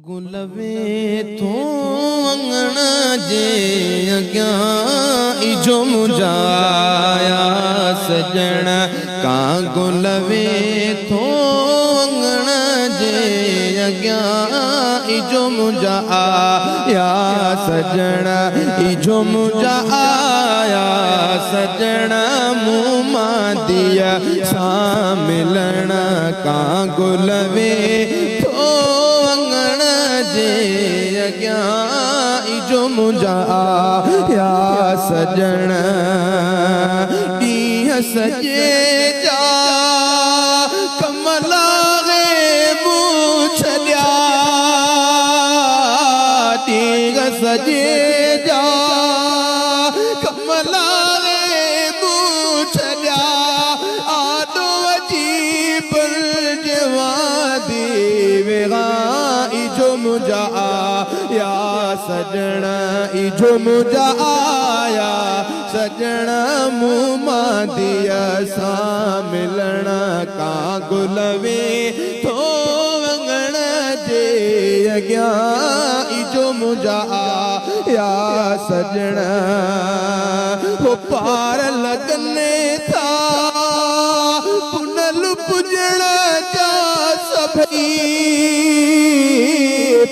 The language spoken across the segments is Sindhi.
گل وي ٿو اڱڻ جي اڳيان اجهو منهنجا آيا سڄڻ ڪان گل وي ٿو اڱڻ جي اڳيان اجهو منهنجا آيا سڄڻ اجهو منهنجا آيا سڄڻ مون مانديء سان ملڻ ڪان گل وي ٿو اڱڻ جي اڳيان اجهو منهنجا آيا سڄڻ ڏينهن سڄي جا ڪم لاهي مون ڇڏيا ڏينهن سڄي جا ڪم لاهي مون ڇڏيا آڏو اچي پنهنجي وادي ويهان اجهو منهنجا آيا سڄڻ اجهو منهنجا آيا سڄڻ مون مانديء سان ملڻ ڪان گل وي ٿو اڱڻ جي اڳيان اجهو منهنجا آيا سڄڻ هو پار لڳن ٿا پنهل پڄڻ جا سڀئي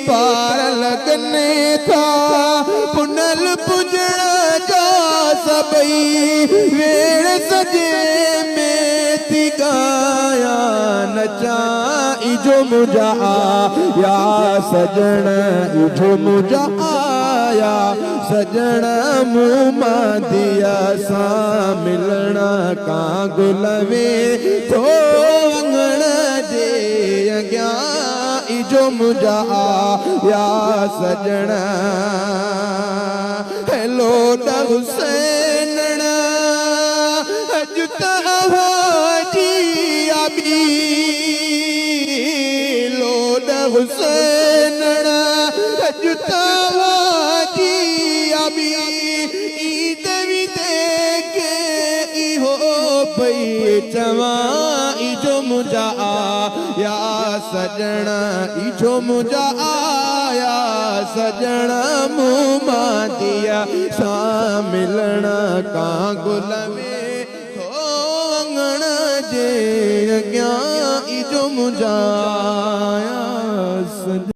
پار لڳن ٿا پنهل پڄڻ جا سڀئي ويڙهه سڄي ۾ ٿي ڳايان نچان اجهو منهنجا آيا سڄڻ اجهو منهنجا آيا سڄڻ مون مانديء سان ملڻ ڪان گل وي ٿو اڱڻ جي اڳيان اجهو منهنجا آيا سڄڻ هيلو ڏ حسينڻ اڄ ته اوهان جي آٻي لوڏ حسينڻ اڄ ته اوهان جي آٻي ايندي ويندي کي اهو پئي چوان اجهو منهنجا آيا سڄڻ اجهو منهنجا آيا سڄڻ مون مانديء سان ملڻ ڪان گل ۾ ٿو اڱڻ جي اڳيان اجهو منهنجا.